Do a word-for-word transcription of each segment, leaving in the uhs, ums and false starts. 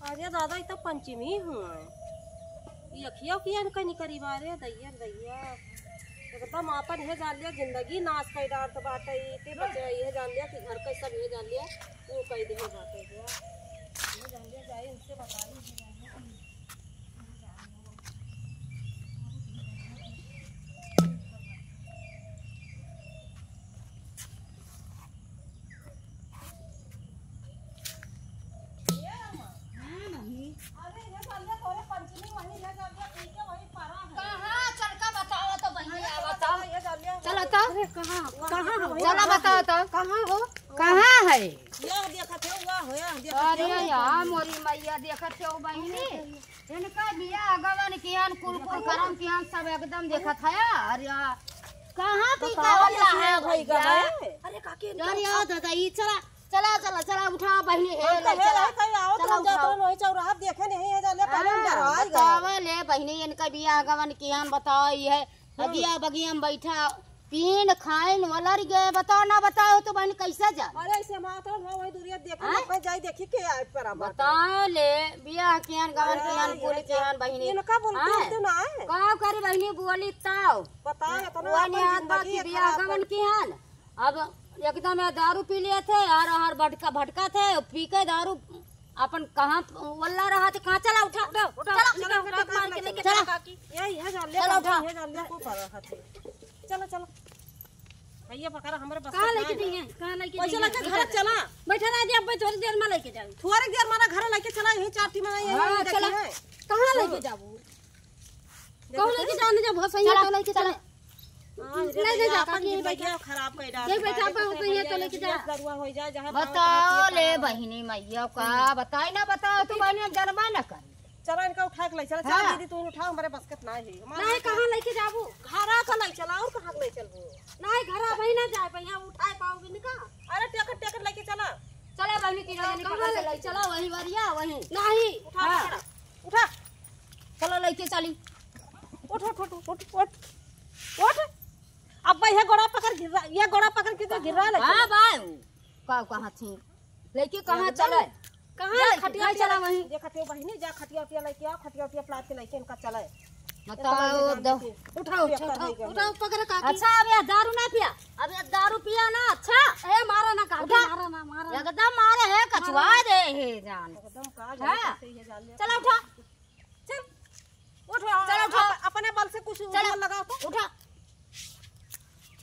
अरे दादा, ई तो पंचमी हुए। ई अखिया उखिया इनका निकरी बारे, दैया रे दैया। एकदम आपन हे जान लिया, जिंदगी नाश कइ डारत बाटे, ई ते बचे, हे जान लिया कि घर के सब हे जान लिया, वो कइ दे बाटे। हे जान लिया, जाए इनसे बताई। कहाँ? चल का बताओ तो बहिनी, आ बताओ। चलो तो। अरे कहाँ? कहाँ हो? चलो बताओ तो। कहाँ हो? कहाँ है? यह देखत हो, वह हो, यह देखत हो। अरे यार, मोरी मैया, देखत हो बहिनी। इनका बियाह गवन किहन, कुल कुल करम किहन, सब एकदम देखत है। अरे यार, कहाँ भी बताओ, कहाँ ये है भई भैया? गए? अरे काकी, इनका यार, यार, दादा, ई चला, चला, चला, चला, उठा बहिनी, हे, हम तो ले हे चला। रहे, कहीं आओ तो चला, हम जाते उठाओ। रहे, वही चौराहा देखे नहीं है, जाने पहले हम हाँ, डराए गए। बतावा ले बहिनी, इनका बियाह गवन किहन, बताओ, ये है, हम्म। अगिया बगिया में बैठा, पीन खाइन वलर गए, बताओ ना, बताओ तो बहिनी, कैसे जा? अरे, ऐसे हम आवत रहन, वहाँ वही दूरिया देखे, हाँ? ना कहीं जाई, देखी के आए पर अब। बताओ ले, बियाह किहन, गवन अरे, किहन, कुल ये किहन बहिनी। इनका बोलते हाँ? होते ना है। का करी बहिनी, बोली ताओ। बताओ, इतना वो अपन नहीं याद बा जिंदगी कि है बियाह खराब गवन कर। किहन। अब एकदम ये दारू पी लिए थे, हर हर भटका, भटका थे, पी के दारू अपन कहाँ वल्ला रहा थे, कहाँ चला उठा, उठा, उठा, चला, चला, उठा, उठा, मार के उठा, लेके चला। चला काकी। ये, ये जान ले, चला उठा। ये जान ले, को कर रहा था। चला, चला। भैया पकड़ा, हमरे बस कहाँ का लेके नहीं है। जइहैं? कहाँ लेके पैसा जइहैं? लेके घर चला। बैठा रह जा, अब थोड़ी देर में लेके जाओ। थोड़ी देर में घर लेके चला, यही चार टीम में यही हाँ, लेके चला। है। कहाँ लेके हाँ। जाबू? देखो कहूँ लेके तो। जाओ, नहीं जाओ, भसैया चला, तो लेके चला। चला। हाँ, ले, ले जा, अपन काकी, जिंदगी बैठा। खराब कर डाल ये के बैठा, बैठे अपन बैठे भैया तो भैया लेके जा। दरुआ हो जाए, जहाँ बताओ पाओ, ले तहाँ बहिनी मैया का, बताई ना, बताओ तो बहिनी, हम जनबा ना करी। चला इनका उठा के ले चला, चला हाँ। दीदी, तू उठाओ, हमरे बस के ना है। हमारा नहीं, हाथ कहाँ लेके जाबू? घरा का ले चला, और कहाँ के ले चलबू? नहीं, घरा भाई ना जाए, भैया उठाए पाओगे इनका? अरे टेकर, टेकर लेके चला। चला बहिनी, तीनों जनी कहाँ पकड़ के लेके ले चला, वही वरिया, वही। नहीं। उठा, हाँ। पकड़ा। उठा। चला लेके चली। उठ, उठ, उठ, उठ, उठ, उठ। अब भाई, ये गोड़ा पकड़ गिरा, ये गोड़ा पकड़ के तो गिरा ले हाँ चला। भाई, का कहाँ थी? लेके कहाँ एकदम चले? कहाँ जा लेके? खटिया खटिया चला वहीं। देखत हो बहिनी, जा खटिया उटिया लेके आओ, खटिया उटिया प्लाट के लेके इनका चले। बताओ, एकदम द-, जान के उठाओ, पियक्कड़ उठाओ, हो गए। उठाओ, पकड़ काकी। अच्छा, अब ये दारू ना पिया, अब ये दारू पिया ना, अच्छा? ए, मारा ना काकी, उठा। मारा ना, मारा ना। एकदम मारे है, कचवा मारा। दे है जान। एकदम का हाँ। जाने कैसे ये जान ले। चला उठा। चल, उठ, चल, उठ। अप-, अपने बल से कुछ चल। जोर लगाओ तो। उठा।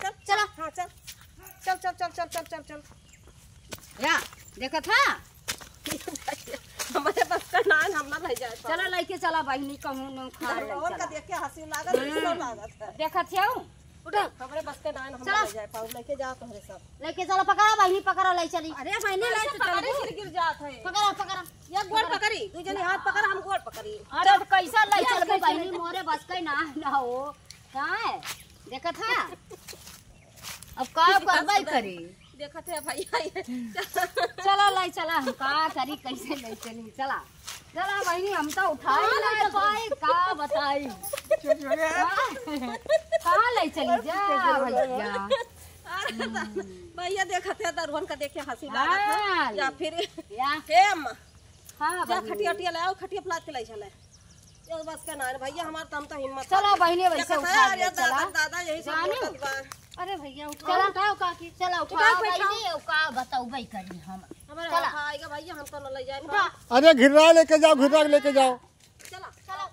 चल, चला। हाँ, चल। चल, चल, चल। या, देखत हा? हमरे बस का ना है, हम ना रह जाए पाओ। चला, लेके चला बहिनी, कहूँ न खा ले, और का चला। देख के हँसी लागत, हम्म। कैसो लागत है। देखत हऊ? उठा। हमरे बस के ना है, हम चला। ना रह जाए पाओ, लेके जाओ तोहरे सब। लेके चला, पकड़ा बहिनी, पकड़ा, ले चली। अरे बहिनी, ले तो चलबू। फिर गिर जात है। पकड़ा, पकड़ा। या गोड़ पकड़ी, दू जनी हाथ पकड़, हम गोड़ पकड़ी। अरे तो कैसा ले चलबू बहिनी, मोरे बस के ना, ना हो। का है? देखत हा? अब का करबै करी? देखत है भैया, ये चला, ले चला, हम का करी, कैसे ले चली, चला। चला बहिनी, हम तो उठाई ना पाई, का बताई? कहाँ ले चली जा भैया? अरे भैया, देखत है, दरुहन का देख के हँसी लागत है। हाँ। या फिर या। हेम। हाँ, जा बहिनी। खटिया उटिया ले आओ, खटिया प्लाट के ले चले। ये बस का ना है भैया, हमार तो, हम तो हिम्मत चला हार गए। बहिनी, वैसे देखत है, उठा अरे ले, चला। दादा, दादा, यही सब जानी? बोलत बा। अरे भैया, उठाओ, चला। उठाओ काकी। चला, उठाओ उठाओ, बैठाओ। बहिनी, का बताओ, भाई करी हम। हमारे चला। हाथ आएगा भैया, हम तो न ले जाए उठा। पाओ। अरे घिररा लेके जाओ, घिररा लेके जाओ। चला, चला।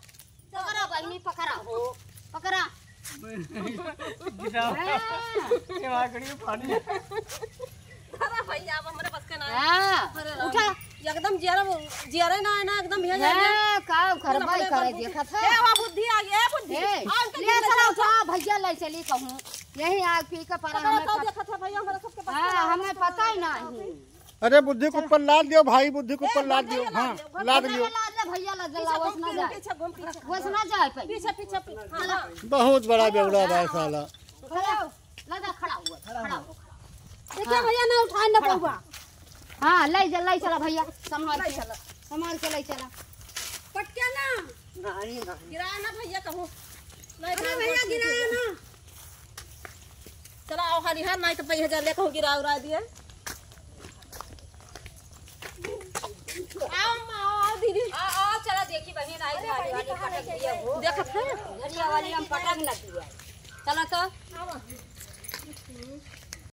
पकड़ा बहिनी, पकड़ा हो, पकड़ा। गिराओ। हाँ। ये आंकड़ी में पानी। अरे भैया, अब हमरे बस के ना है। हाँ, अरे राम। उठा। एकदम जियरा, जियरा ना है ना, एकदम ये हाँ, जाइए। का करबै करे, देखत है। ए, वो बुद्धि आ गई, ए, बुद्धि। ए, आ, उनके ले गिर चला, जाओ। उठा, भैया ले चली कहूँ। यही आग पी के परा पकड़ा हमें तो पत-, देखत है भैया, हमरा सबके बस के हाँ, ना है, हमें बस पता ही ना है। अरे बुद्धि के ऊपर लाद दियो भाई, बुद्धि के ऊपर लाद दियो। हाँ, लाद लियो। लाद ले भैया, लाद ले, पीछे घूम, वैसे ना जाए। पीछे घूम, पीछे। वैसे ना जाए पाई। पीछे, पीछे, पीछे। हाँ। बहुत बड़ा बेवड़ा बा साला। खड़ा हो, लादा खड़ा हुआ, खड़ा हो। देखिए हाँ। भैया ना उठाए ना खड़ा। पौवा। हाँ, ले जा, ले चला भैया, संभाल ले के। चला। संभाल के ले चला। पटके ना। नहीं, नहीं। गिराया ना भैया कहूँ। अरे भैया गिराया ना। चला आओ, हाली हाथ, नहीं तो पै हजार ले कहूँ गिरा उरा दिए। आओ, अम्मा, आओ, आओ, दीदी, देखत है, घरिया वाली हम पटक ना दिया। चला तो।